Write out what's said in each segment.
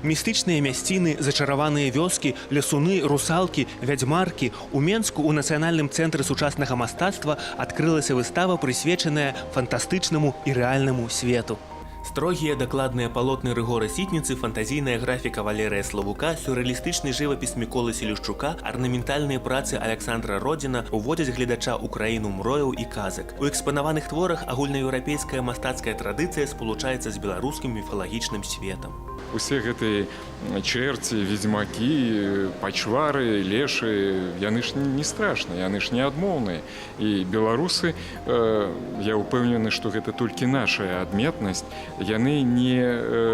Містычныя мясціны, зачараваныя вёскі, лясуны, русалкі, вядзьмаркі. У Менску ў Нацыянальным цэнтры сучаснага мастацтва адкрылася выстава, прысвечаная фантастычнаму і рэальнаму свету. Строгія, дакладныя палотны Рыгора Сітніцы, фантазійная графіка Валерыя Славука, сюррэалістычны жывапіс Міколы Селішчука, арнаментальныя працы Аляксандра Родзіна уводзяць гледача ў краіну мрояў і казак. У экспанаваных творах агульнаеўрапейская мастацкая традыцыя спалучаецца з беларускім міфалагічным светам. Усе гэтыя чэрці, ведзьмакі, пачвары, лешы, яны ж не страшныя, яны ж не адмоўныя. І беларусы, я ўпэўнены, што гэта толькі наша адметнасць, яны не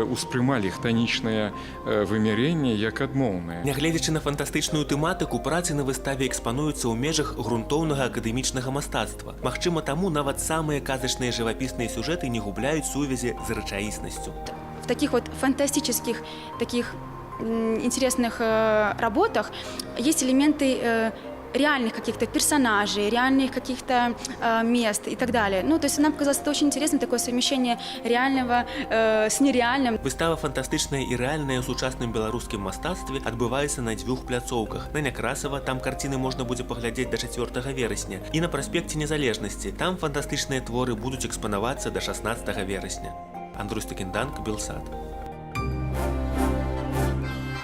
ўспрымалі хтанічнае вымярэнне як адмоўнае. Нягледзячы на фантастычную тэматыку, працы на выставе экспануюцца ў межах грунтоўнага акадэмічнага мастацтва. Магчыма, таму нават самыя казачныя жывапісныя сюжэты не губляюць сувязі з рэчаіснасцю. В таких вот фантастических, таких интересных работах есть элементы реальных каких-то персонажей, реальных каких-то мест и так далее. Ну, то есть нам показалось это очень интересно, такое совмещение реального с нереальным. Выстава «Фантастычнае і рэальнае ў сучасным беларускім мастацтве» адбываецца на дзвюх пляцоўках. На Някрасава, там карціны можна будзе паглядзець да 4 верасня, і на праспекце Незалежнасці, там фантастычныя творы будуць экспанавацца да 16 верасня. Андрусь Такінданк, Белсат.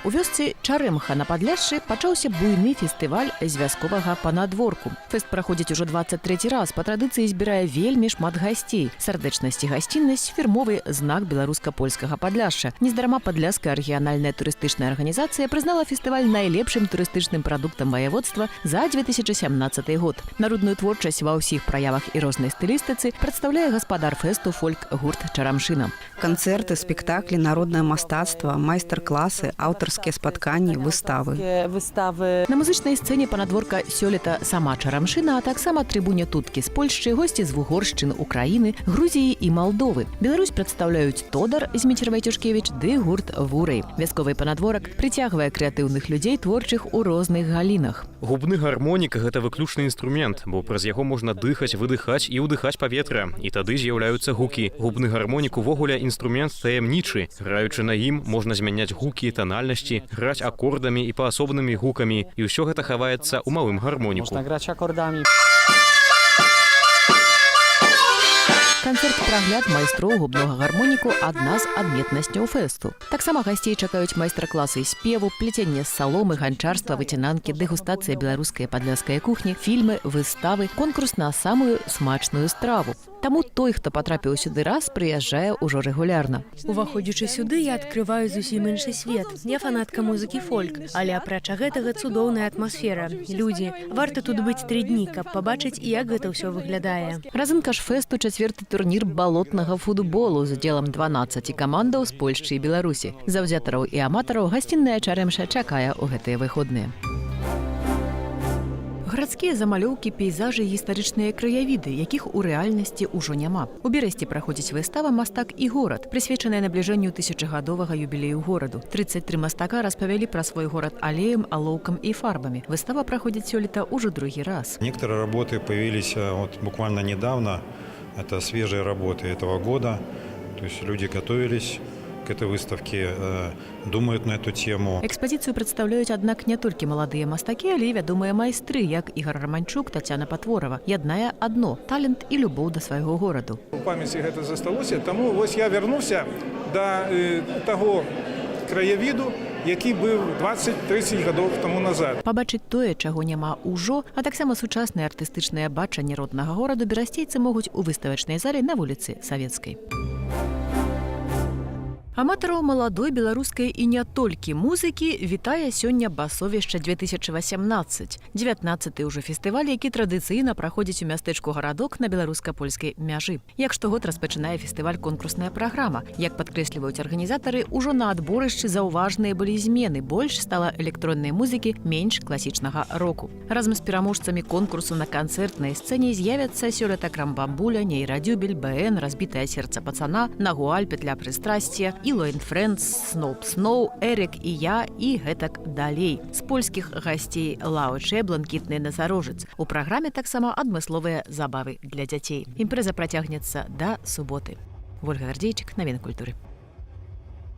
У вёсцы Чарэмха на Падляшшы пачаўся буйны фестываль з вясковага панадворку. Фэст праходзіць ужо 23 раз. Па традыцыі збірае вельмі шмат гасцей. Сардэчнасць і гасціннасць — фірмовы знак беларуска-польскага Падляшша. Нездарма Падляская рэгіянальная турыстычная арганізацыя прызнала фестываль найлепшым турыстычным прадуктам ваяводства за 2017 год. Народную творчасць ва ўсіх праявах і рознай стылістыцы прадстаўляе гаспадар фэсту фольк-гурт «Чарамшына». Канцэрты, спектаклі, народнае мастацтва, майстар-класы, аўтарскія спатканні, выставы. Выставы. На музычнай сцэне панадворка сёлета сама «Чарамшына», а таксама трыбуне туткі з Польшчы, госці з Вугоршчыны, Украіны, Грузіі і Малдовы. Беларусь прадстаўляюць Тодар, Зміцер Вайцюшкевіч ды гурт «Вурэй». Вясковы панадворак прыцягвае крэатыўных людзей, творчых у розных галінах. Губны гармонік — гэта выключны інструмент, бо праз яго можна дыхаць, выдыхаць і ўдыхаць паветра, і тады з'яўляюцца гукі. Губны гармонік увогуле інструмент таямнічы. Граючы на ім, можна змяняць гукі, танальнасці, граць акордамі і паасобнымі гукамі, і ўсё гэта хаваецца ў малым гармоніку. Można grać akordami. Канцэрт-прагляд майстроў губнога гармоніку — адна з адметнасцяў фэсту. Таксама гасцей чакаюць майстар-класы спеву, плеценне з саломы, ганчарства, выцінанкі, дэгустацыя беларускай, падляскай кухні, фільмы, выставы, конкурс на самую смачную страву. Таму той, хто патрапіў сюды раз, прыязджае ўжо рэгулярна. Уваходзячы сюды, я адкрываю зусім іншы свет. Я фанатка музыкі фольк, але апрача гэтага цудоўная атмасфера. Людзі, варта тут быць 3 дні, каб пабачыць, як гэта ўсё выглядае. Разынка ж фэсту — чацвёрты турнір балотнага футболу з удзелам 12 камандаў з Польшчы і Беларусі. Заўзятараў і аматараў гасцінная Чарэмша чакае ў гэтыя выходныя. Гарадскія замалёўкі, пейзажы, гістарычныя краявіды, якіх у рэальнасці ўжо няма. У Берасці праходзіць выстава «Мастак і горад», прысвечаная набліжэнню тысячагадовага юбілею гораду. 33 мастака распавялі пра свой горад алеем, алоўкам і фарбамі. Выстава праходзіць сёлета ўжо другі раз. Некоторые работы появились вот буквально недавно. Это свежие работы этого года. То есть люди готовились к этой выставке, думают на эту тему. Экспазіцыю прадстаўляюць, аднак, не толькі маладыя мастакі, але і вядомыя майстры, як Ігар Раманчук, Тацяна Патворава. Яднае адно — талент і любоў да свайго гораду. У памяці гэта засталося, таму вось я вярнуўся да таго краявіду, які быў 20-30 гадоў таму назад. Пабачыць тое, чаго няма ўжо, а таксама сучаснае артыстычнае бачанне роднага гораду берасцейцы могуць у выставачнай зале на вуліцы Савецкай. Аматараў маладой беларускай і не толькі музыкі вітае сёння Басовішча 2018. 19 ўжо фестываль, які традыцыйна праходзіць у мястэчку Гарадок на беларуска-польскай мяжы. Як штогод, распачынае фестываль конкурсная праграма. Як падкрэсліваюць арганізатары, ужо на адборышчы заўважныя былі змены. Больш стала электроннай музыкі, менш класічнага року. Разам з пераможцамі конкурсу на канцэртнай сцэне з'явяцца сёлета Крамбамбуля, Нейрадзюбель, БН, Разбитое сердце пацана, Нагуаль, Петля пристрастия. Ilo and Friends, Сноп Сноу, Эрык і я і гэтак далей. З польскіх гасцей Лаучэ, Бланкітны насарожец. У праграме таксама адмысловыя забавы для дзяцей. Імпрэза працягнецца да суботы. Вольга Гардзейчык, Навіны культуры.